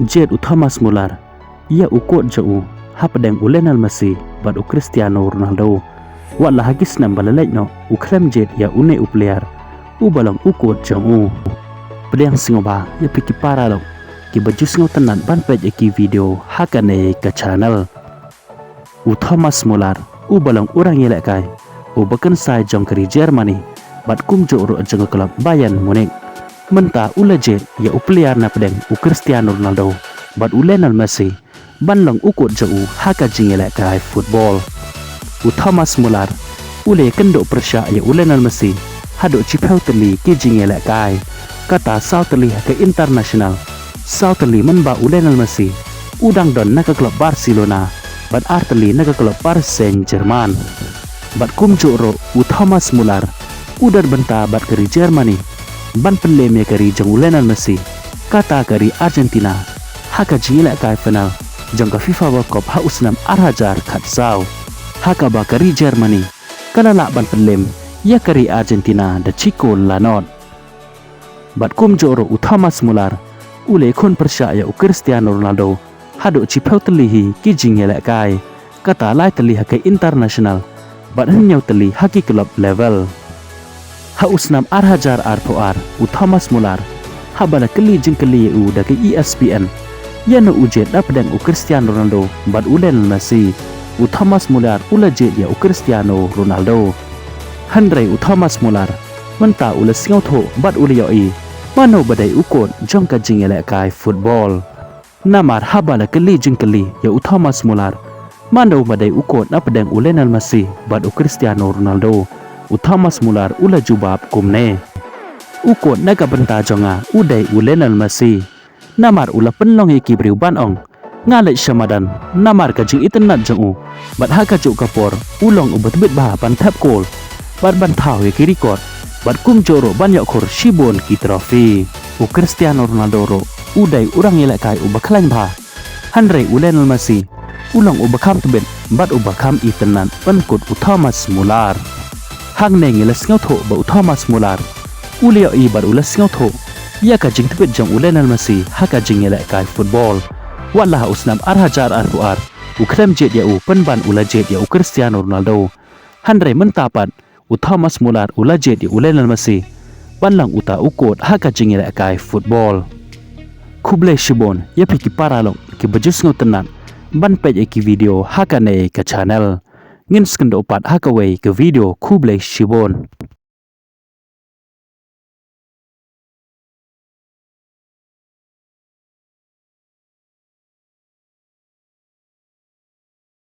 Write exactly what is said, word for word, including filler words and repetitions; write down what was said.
Jied u Thomas Muller ïa u kot jong u hapdeng u Lionel Messi bad u Cristiano Ronaldo. Wat la ha ki snem ba la leit noh u khlem jied ïa une u player uba long u kot jong u. Pdiang sngewbha ïa phi ki paralok kiba ju sngewtynnat ban peit ïa ki video ha kane ka channel. U Thomas Muller uba long u rangïalehkai uba kynsai jong ka ri Germany bad kumjuh ruh jong ka club Bayern Munich, mynta u la jied ïa u player napdeng u Cristiano Ronaldo bad u Lionel Messi ban long u kot jong u ha ka jingïalehkai football. U Thomas Muller u la ïakynduh pyrshah ïa u Lionel Messi haduh shiphew tylli ki jingïalehkai, kata saw tylli ha ka international, saw tylli mynba u Lionel Messi u dang don na ka club Barcelona bad ar tylli na ka club Paris Saint-Germain. Bad kumjuh ruh u Thomas Muller u don bynta bad ka ri Germany ban pynlem ïa ka ri jong u Lionel Messi, kata ka ri Argentina, ha ka jingïalehkai final jong ka FIFA World Cup ha u snem ar hajar khatsaw, ha kaba ka ri Germany ka la lah ban pynlem ïa ka ri Argentina da shi kol la nod. Bad kumjuh ruh u Thomas Muller u la ïakhun pyrshah ïa u Cristiano Ronaldo haduh shiphew tylli hi ki jingïalehkai, kata lai tylli ha ka international bad hynñiew tylli ha ki club level. Ha u snem ar hajar arphew ar u Thomas Muller, haba la kylli jingkylli ïa u da ka E S P N ïano u jied napdeng u Cristiano Ronaldo bad u Lionel Messi, u Thomas Muller u la jied ïa u Cristiano Ronaldo. Hynrei u Thomas Muller mynta u la sngewthuh bad u la ïohi mano ba dei u kot jong ka jingïalehkai football. Namar haba la kylli jingkylli ïa u Thomas Muller mano ba dei u kot napdeng u Lionel Messi bad u Cristiano Ronaldo, u Thomas Muller u la jubab kumne: U kot na ka bynta jong nga u dei u Lionel Messi. Namar u la pynlong ïa ki briew ban ong nga leit sha madan namar ka jingitynnat jong u, bad ha kajuh ka por u long uba tbit bha ban thep kol bad ban thaw ïa ki record, bad kumjuh ruh ban ïoh khur shibun ki trophy. U Cristiano Ronaldo ruh u dei u rangïalehkai uba khlaiñ bha, hynrei u Lionel Messi u long uba kham tbit bad uba kham itynnat pynkut u Thomas Muller. Hangne ngi la sngewthuh ba u Thomas Muller u la ïohi bad u la sngewthuh ïa ka jingtbit jong u Lionel Messi ha ka jingïalehkai football. Wat la ha u snem ar hajar arphew ar u khlem jied ïa u pynban u la jied ïa u Cristiano Ronaldo, hynrei mynta pat u Thomas Muller u la jied ïa u Lionel Messi ban long uta u kot ha ka jingïalehkai football. Khublei shibun ïa phi ki paralok kiba ju sngewtynnat ban peit ïa ki video ha kane ka channel. Ngin sa ïakynduh pat ha kawei ka video, khublei shibun.